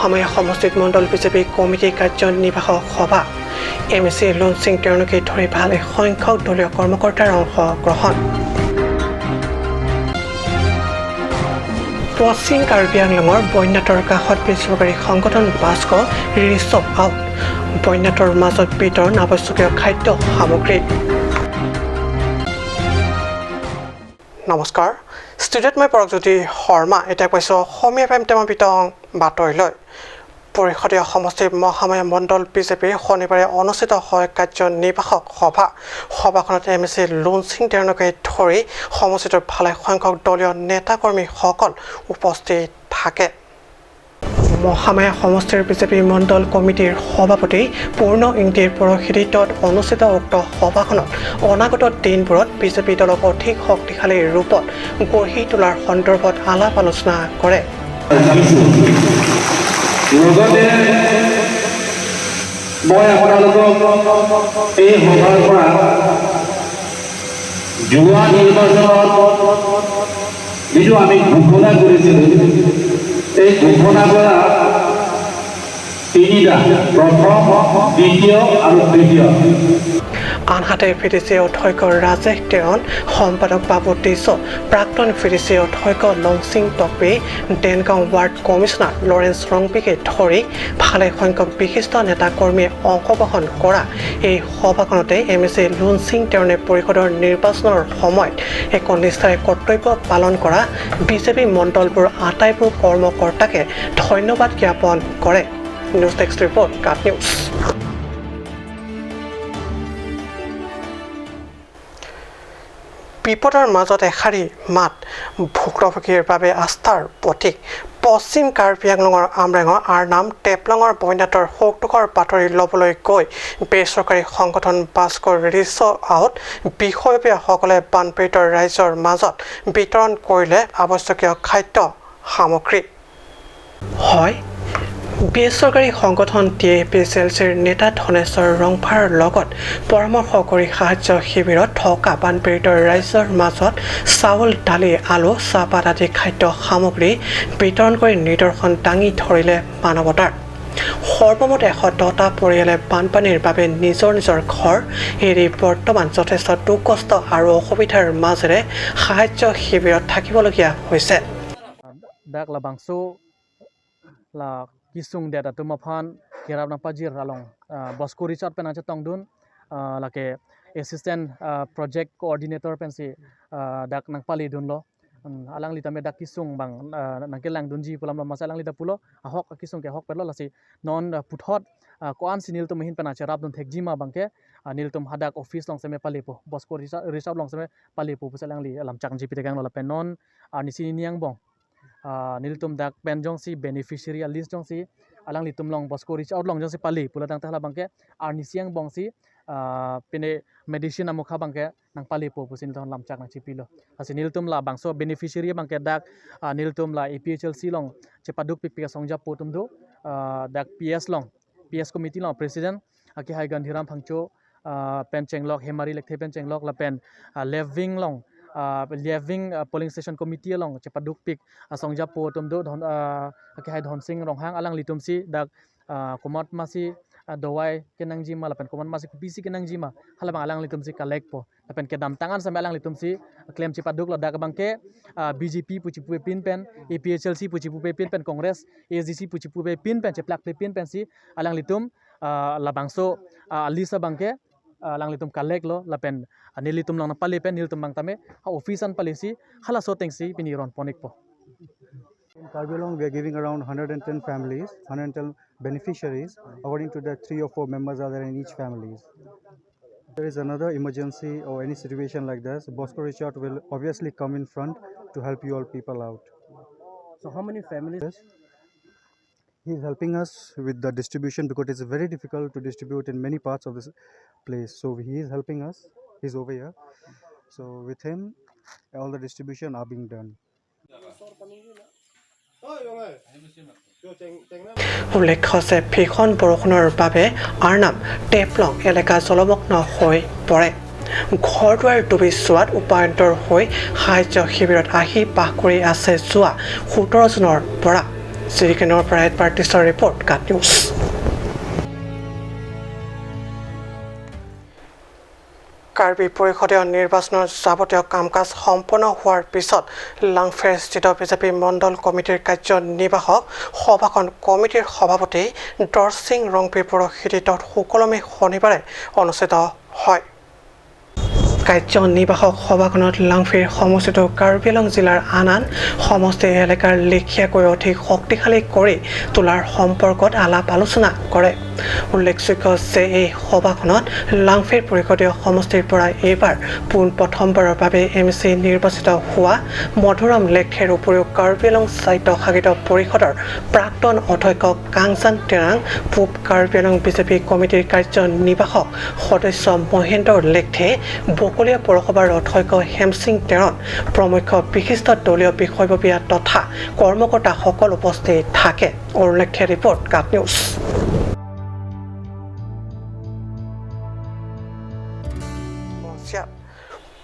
মহামায়া সমষ্টিত মণ্ডল বিজেপি কমিটিৰ কাৰ্যনিৰ্বাহক সভা। এম এ চি লুনচিং তেৰণকে ধৰি ভালে সংখ্যক দলীয় কৰ্মকৰ্তাৰ অংশগ্ৰহণ। পশ্চিম কাৰ্বি আংলঙৰ বন্যাৰ্তৰ কাষত বেচৰকাৰী সংগঠন বাস্ক ৰিচ আউট। বন্যাৰ্তৰ মাজত বিতৰণ আৱশ্যকীয় খাদ্য সামগ্ৰী। নমস্কাৰ, ষ্টুডিঅ'ত মই পৰকজ্যোতি শৰ্মা। এতিয়া কৈছোঁ অসমীয়া প্ৰাইম টাইমৰ বিতং বাতৰিলৈ। পৰিষদীয় সমষ্টিৰ মহামায়া মণ্ডল বিজেপিৰ শনিবাৰে অনুষ্ঠিত হয় কাৰ্যনিৰ্বাহক সভা। সভাখনত এম এ চি লুনচিং তেৰণকে ধৰি সমষ্টিটোৰ ভালেসংখ্যক দলীয় নেতাকৰ্মীসকল উপস্থিত থাকে। মহামায়া সমষ্টিৰ বিজেপি মণ্ডল কমিটিৰ সভাপতি পূৰ্ণ ইংতিৰ পৌৰোহিত্যত অনুষ্ঠিত উক্ত সভাখনত অনাগত দিনবোৰত বিজেপি দলক অধিক শক্তিশালী ৰূপত গঢ়ি তোলাৰ সন্দৰ্ভত আলাপ আলোচনা কৰে। লগতে মই আপোনালোকক এই সভাৰ পৰা যোৱা নিৰ্বাচনত যিটো আমি ঘোষণা কৰিছিলোঁ, এই ঘোষণা কৰা তিনিটা, প্ৰথম, দ্বিতীয় আৰু তৃতীয়। আনহাতে ভি ডি চি অধ্যক্ষ ৰাজেশ তেৰণ, সম্পাদক বাবু টিছ, প্ৰাক্তন ভি ডি চি অধ্যক্ষ লংচিং টকপি, দেনগাঁও ৱাৰ্ড কমিছনাৰ লৰেন্স ৰংপিকে ধৰি ভালেসংখ্যক বিশিষ্ট নেতাকৰ্মীয়ে অংশগ্ৰহণ কৰা এই সভাখনতে এম এ চি লুনচিং তেৰণে পৰিষদৰ নিৰ্বাচনৰ সময়ত একনিষ্ঠাৰে কৰ্তব্য পালন কৰা বিজেপি মণ্ডলবোৰ আটাইবোৰ কৰ্মকৰ্তাকে ধন্যবাদ জ্ঞাপন কৰে। নিউজ ডেস্ক ৰিপৰ্ট, কাট নিউজ। বিপদৰ মাজত এষাৰি মাত ভুক্তভোগীৰ বাবে আস্থাৰ প্ৰতীক। পশ্চিম কাৰ্বি আংলঙৰ আমৰেঙৰ আৰনাম টেপলঙৰ বন্যাৰ্তৰ শোক দুখৰ বাতৰি ল'বলৈ গৈ বেচৰকাৰী সংগঠন বাস্কৰ ৰিচ আউট বিষয়ববীয়াসকলে বানপীড়িত ৰাইজৰ মাজত বিতৰণ কৰিলে আৱশ্যকীয় খাদ্য সামগ্ৰী। হয়, বেচৰকাৰী সংগঠনটিয়ে পি এছ এল চিৰ নেতা ধনেশ্বৰ ৰংফাৰ লগত পৰামৰ্শ কৰি সাহায্য শিবিৰত থকা বানপীড়িত ৰাইজৰ মাজত চাউল, দালি, আলু, চাহপাত আদি খাদ্য সামগ্ৰী বিতৰণ কৰি নিদৰ্শন দাঙি ধৰিলে মানৱতাৰ। সৰ্বমুঠ 110টা পৰিয়ালে বানপানীৰ বাবে নিজৰ নিজৰ ঘৰ এৰি বৰ্তমান যথেষ্ট দুখ কষ্ট আৰু অসুবিধাৰ মাজেৰে সাহায্য শিবিৰত থাকিবলগীয়া হৈছে। Dak la bangso la kisung det atu maphan kerap na pajir along Bosco Richard pen acha tongdun la ke assistant project coordinator pen si dak nang pali dun lo alang li tame dak kisung bang nang ke lang dun ji pulam lo masa alang li da pulo ahok kisung ke hok pe lo la si non puthot koan sinil tum hin pen acha rap dun thek ji ma bang ke nil tum hadak office long seme pali po Bosco Richard long seme pali po pusa lang li lam chang ji pitegang lo la pen non nisi niang bong niltum dak pen jong si beneficiary list jong si alang litum long Bosco reach out long jong si pali pula tang tahla bangke arnisiang bong si pene medicine amukha bangke nang pali po pusin ton lam chak nang chi pilo asi niltum la bangso beneficiary bangke dak niltum la APHLC long chepaduk pik pik songja po tum du dak PS long PS committee long president aki hai Gandhiram Phangcho pen chenglok Hemari lekthe pen chenglok la pen leving long leving polling station committee along chepaduk pik songja po tum do dhon ke hai dhon sing ronghang alang litum si dak komat masi dowai kenang jima lapen komat masi kupisi kenang jima halabang alang litum si kalek po lapen ke dam tangan sampai alang litum si claim chepaduk la dak bangke BJP puchi pu pin pen APHLC puchi pu pin pen Congress AGC puchi pu pin pen cheplak pin pen si alang litum la bangso lisa bangke lang litum kalek lo lapen nilitum lang na pali pen nilitum bang tame ha office an pali si hala so teng si pini ron ponik po. In Karbi Anglong, we are giving around 110 families, 110 beneficiaries, according to the 3 or 4 members are there in each families. There is another emergency or any situation like this, Bosco Richard will obviously come in front to help you all people out. So how many families? Yes. He is helping us with the distribution because it's very difficult to distribute in many parts of this place. So he is helping us. He's over here. So with him, all the distribution are being done. উল্লেখ্য যে ভীষণ বৰষুণৰ বাবে আৰনাম টেপলং এলেকা জলমগ্ন হৈ পৰে। ঘৰ দুৱাৰ ডুবি যোৱাত উপায়ন্তৰ হৈ সাহায্য শিবিৰত আহি বাস কৰি আছে যোৱা 17 জুনৰ পৰা। জিৰিকেনৰ পৰা এডভাৰ্টিছৰ ৰিপৰ্ট, কাট নিউজ। কাৰ্বি পৰিষদীয় নিৰ্বাচনৰ যাৱতীয় কাম কাজ সম্পন্ন হোৱাৰ পিছত লাংফেৰস্থিত বিজেপি মণ্ডল কমিটিৰ কাৰ্যনিৰ্বাহক সভাখন কমিটিৰ সভাপতি দৰসিং ৰংপিৰ পৌৰোহিত্যত সুকলমে শনিবাৰে অনুষ্ঠিত হয়। কাৰ্যনিৰ্বাহক সভাখনত লাংফেৰ সমষ্টিটো কাৰ্বি আংলং জিলাৰ আন আন সমষ্টি এলেকাৰ লেখীয়াকৈ অধিক শক্তিশালী কৰি তোলাৰ সম্পৰ্কত আলাপ আলোচনা কৰে। উল্লেখযোগ্য যে এই সভাখনত লাংফেৰ পৰিষদীয় সমষ্টিৰ পৰা এইবাৰ পোনপ্ৰথমবাৰৰ বাবে এম চি নিৰ্বাচিত হোৱা মধুৰাম লেখেৰ উপৰিও কাৰ্বি আংলং স্বায়ত্তশাসিত পৰিষদৰ প্ৰাক্তন অধ্যক্ষ কাংচান তেৰাং, পূব কাৰ্বি আংলং বিজেপি কমিটিৰ কাৰ্যনিৰ্বাহক সদস্য মহেন্দ্ৰ লেখে, বকলীয়া পৌৰসভাৰ অধ্যক্ষ হেমসিং তেৰণ প্ৰমুখ বিশিষ্ট দলীয় বিষয়ববীয়া তথা কৰ্মকৰ্তাসকল উপস্থিত থাকে। অৰুণ লেখে ৰিপৰ্ট, কাট নিউজ।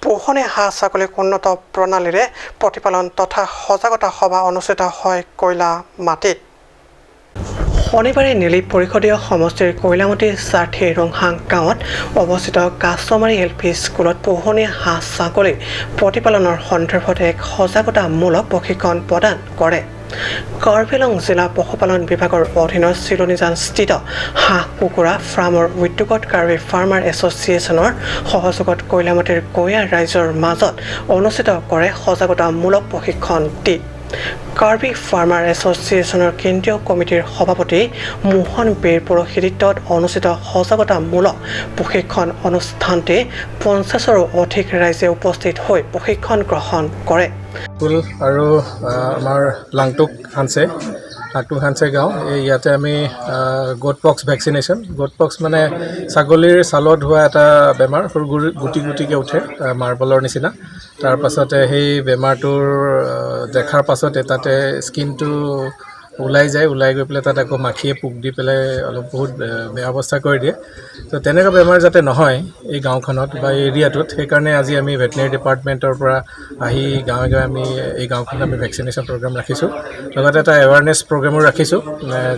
পোহনীয়া হাঁহ ছাগলীক উন্নত প্ৰণালীৰে প্ৰতিপালন তথা সজাগতা সভা অনুষ্ঠিত হয় কয়লামাটিত। শনিবাৰে নেলি পৰিষদীয় সমষ্টিৰ কয়লামাটিৰ চাৰ্থী ৰংহাং গাঁৱত অৱস্থিত কাছমাৰী এল পি স্কুলত পোহনীয়া হাঁহ ছাগলী প্ৰতিপালনৰ সন্দৰ্ভত এক সজাগতামূলক প্ৰশিক্ষণ প্ৰদান কৰে। কাৰ্বি আংলং জিলা পশুপালন বিভাগৰ অধীনৰ চিলনীজানস্থিত হাঁহ কুকুৰা ফাৰ্মৰ উদ্যোগত কাৰ্বি ফাৰ্মাৰ এছ'চিয়েশ্যনৰ সহযোগত কয়লামাটিৰ গঞা ৰাইজৰ মাজত অনুষ্ঠিত কৰে সজাগতামূলক প্ৰশিক্ষণটি। কাৰ্বি ফাৰ্মাৰ এছ'চিয়েশ্যনৰ কেন্দ্ৰীয় কমিটিৰ সভাপতি মোহন বেৰ পৌৰোহিত্যত অনুষ্ঠিত সজাগতামূলক প্ৰশিক্ষণ অনুষ্ঠানটি 50ৰো অধিক ৰাইজে উপস্থিত হৈ প্ৰশিক্ষণ গ্ৰহণ কৰে। স্কুল আৰু আমাৰ লাংটুক হানছে গাঁও, এই ইয়াতে আমি goat pox vaccination, goat pox মানে ছাগলীৰ ছালত হোৱা এটা বেমাৰ, সৰু গুটি গুটিকৈ উঠে মাৰ্বলৰ নিচিনা। তাৰপাছতে সেই বেমাৰটোৰ দেখাৰ পাছতে তাতে স্কিনটো ওলাই যায়, ওলাই গৈ পেলাই তাত আকৌ মাখিয়ে পোক দি পেলাই অলপ বহুত বেয়া অৱস্থা কৰি দিয়ে। তো তেনেকুৱা বেমাৰ যাতে নহয় এই গাঁওখনত বা এই এৰিয়াটোত, সেইকাৰণে আজি আমি ভেটেনেৰী ডিপাৰ্টমেণ্টৰ পৰা আহি গাঁৱে গাঁৱে আমি এই গাঁওখনত আমি ভেকচিনেশ্যন প্ৰগ্ৰাম ৰাখিছোঁ। লগতে এটা এৱাৰনেছ প্ৰগ্ৰেমো ৰাখিছোঁ,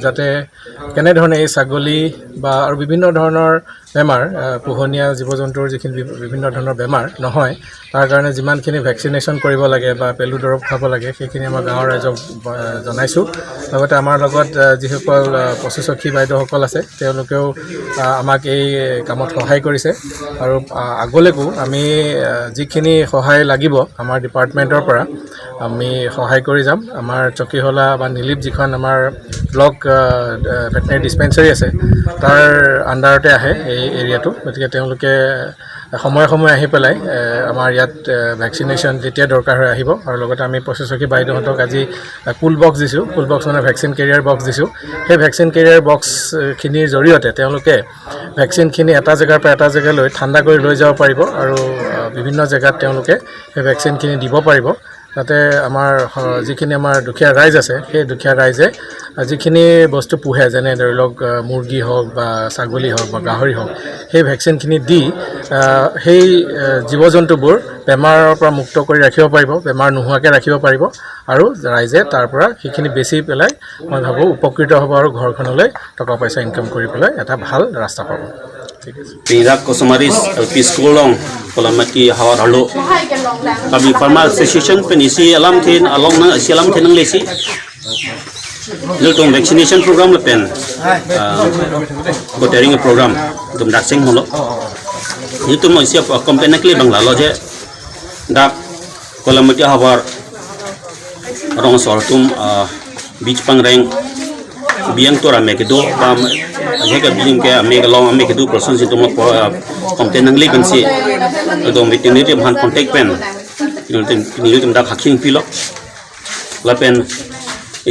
যাতে কেনেধৰণে এই ছাগলী বা আৰু বিভিন্ন ধৰণৰ বেমাৰ, পোহনীয়া জীৱ জন্তুৰ যিখিনি বিভিন্ন ধৰণৰ বেমাৰ নহয়, তাৰ কাৰণে যিমানখিনি ভেকচিনেশ্যন কৰিব লাগে বা পেলু দৰৱ খাব লাগে সেইখিনি আমাৰ গাঁৱৰ ৰাইজক জনাইছোঁ। লগতে আমাৰ লগত যিসকল পশুসখী বাইদেউসকল আছে তেওঁলোকেও আমাক এই কামত সহায় কৰিছে। আৰু আগলৈকো আমি যিখিনি সহায় লাগিব আমাৰ ডিপাৰ্টমেণ্টৰ পৰা আমি সহায় কৰি যাম। আমাৰ চকীহলা বা নীলিপ যিখন আমাৰ ব্লক ভেটেনেৰী ডিছপেঞ্চাৰী আছে তাৰ আণ্ডাৰতে আহে এই এৰিয়াটো, গতিকে তেওঁলোকে সময়ে সময়ে আহি পেলাই আমাৰ ইয়াত ভেকচিনেশ্যন যেতিয়া দৰকাৰ হয় আহিব। আৰু লগতে আমি পশুসখী বাইদেউহঁতক আজি কুল বক্স দিছোঁ, কুল বক্স মানে ভেকচিন কেৰিয়াৰ বক্স দিছোঁ। সেই ভেকচিন কেৰিয়াৰ বক্সখিনিৰ জৰিয়তে তেওঁলোকে ভেকচিনখিনি এটা জেগাৰ পৰা এটা জেগালৈ ঠাণ্ডা কৰি লৈ যাব পাৰিব আৰু বিভিন্ন জেগাত তেওঁলোকে সেই ভেকচিনখিনি দিব পাৰিব। যাতে আমাৰ যিখিনি আমাৰ দুখীয়া ৰাইজ আছে সেই দুখীয়া ৰাইজে যিখিনি বস্তু পোহে, যেনে ধৰি লওক মুৰ্গী হওক বা ছাগলী হওক বা গাহৰি হওক, সেই ভেকচিনখিনি দি সেই জীৱ জন্তুবোৰ বেমাৰৰ পৰা মুক্ত কৰি ৰাখিব পাৰিব, বেমাৰ নোহোৱাকৈ ৰাখিব পাৰিব আৰু ৰাইজে তাৰ পৰা সেইখিনি বেচি পেলাই মই ভাবোঁ উপকৃত হ'ব আৰু ঘৰখনলৈ টকা পইচা ইনকাম কৰি পেলাই এটা ভাল ৰাস্তা পাব। Kosmaris LP School long Kolamati Hawar Halo Karbi Farmer Association pen isi alam thin along nang isi alam thin nang lesi Lutong vaccination program le pen go program dum dak sing holo yutum isi complain nakli bangla lo je dak Kolamati Hawar rong sor tum beach pang reng biang tora me ke do bam jeka biang ke ame ke long ame ke du person si tum complain nang le ban si dom veterinary han contact pen nil tum dak haking pilo la pen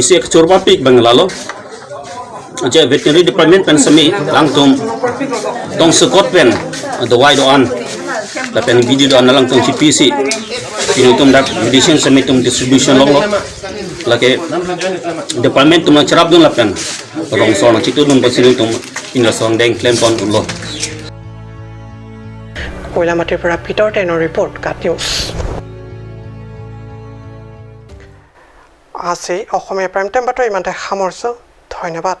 isi ek chorba pik bangla lo je veterinary department pen sami lang tum tong sukot pen do wai do an la pen video do an lang tum CPC nil tum dak medicine sami tum distribution long lo lake department tum charap dun la pen rong song chitu dun basin tum inga song deng claim pon lo কয়লামাটিৰ পৰা Peter টেনৰ report, কাট news. আজি অসমীয়া prime time বাতৰি ইমানতে সামৰিছোঁ। ধন্যবাদ।